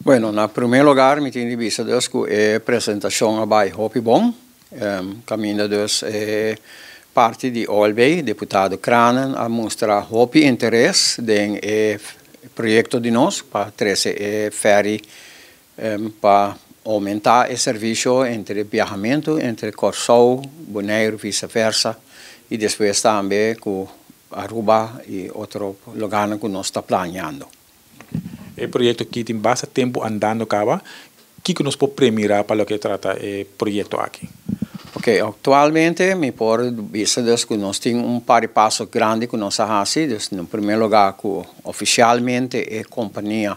Bueno, na promé lugá, mi tin di bisa dus ku e presentashon a bai hopi bon. Kaminda dus parti di OLB, diputado Cranen a mustra hopi interes den e proyekto di nos pa trese e ferry pa oumentá e servisio entre biahamentu entre Kòrsou, Boneiru, vice versa, i despues tambe ku Aruba i otro lugánan ku nos ta planiando. E proyekto aki tin basta tempu andando kaba. Kiko nos por premirá pa loke trata e proyekto aki? Ok, aktualmente mi por bisa dus ku nos tin un par di paso grandi ku nos a hasi. Dus na promé lugá ku ofisialmente e kompania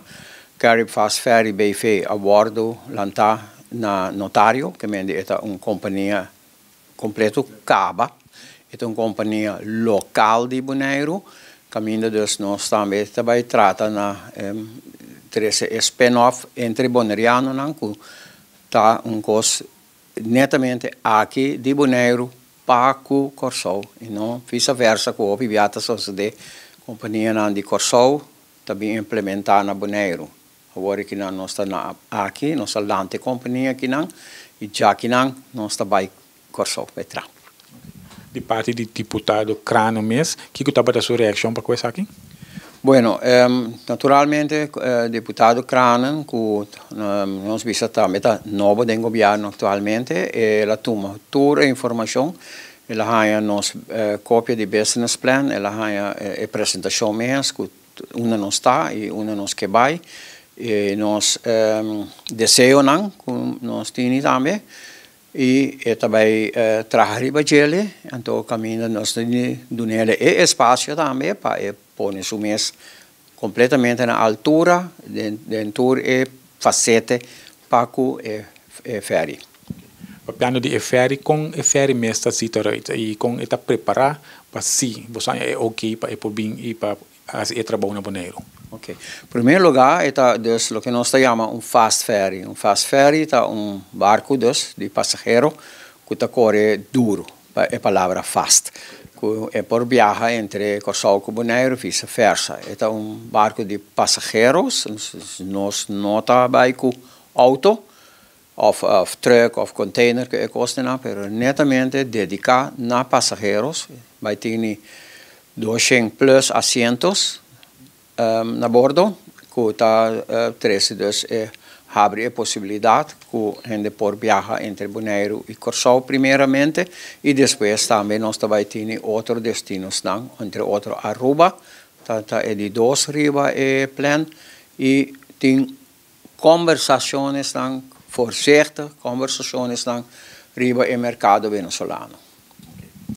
Carib Fast Ferry BV a wòrdu lantá na notario, ke mende e ta un kompania kompleto kaba. E ta un kompania lokal di Boneiru, kaminda dus nos tambe ta bai trata na trese e spin-off entre bonerianonan ku ta un kos netamente aki di Boneiru pa ku Kòrsou i no visa versa ku hopi bia ta sosodé kompanianan di Kòrsou ta bin implementá na Boneiru. Awor akinan nos ta na aki, nos a lanta e kompania akinan i djakinan nos ta bai Kòrsou bai traha. Di parti di diputado Cranen mes, kiko tabata su reakshon pa ku esaki? Bueno, naturalmente diputado Cranen ku nos bisa tambe ta nobo den gobièrnu aktualmente, el a tuma tur e informashon, el a haña nos kopia di business plan, el a haña e presentashon mes ku unda nos ta i unda nos ke bai, i nos deseonan ku nos tini tambe, i e ta bai traha riba djele, anto kaminda nos ta dun'el e espasio tambe pa e pone su mes kompletamente na altura den tur e fasete pa ku e ferry. Papiando di e ferry, kon e ferry mes ta zit eruit i kon e ta prepará pa si bo sa e ok pa e por bin i pa hasi e trabou na Boneiru? Ok. Primer lugá e ta dus loke nos ta yama un fast ferry. Un fast ferry ta un barku dus di pasahero ku ta kore duru, pa e palabra fast, ku e por biaha entre Kòrsou ku Boneiru vise versa. E ta un barku di pasaheros, nos no ta bai ku outo òf truck òf container ku e kosnan, pero netamente dediká na pasaheros. Bai tini 200 plus asientos na bordo ku ta trese dus e habri e posibilidat ku hende por biaha entre Boneiru i Kòrsou primeramente i despues tambe nos ta bai tini otro destinosnan, entre otro Aruba ta e di dos riba e plan i tin kombersashonnan, voorzichtig kombersashonnan riba e merkado venezolano.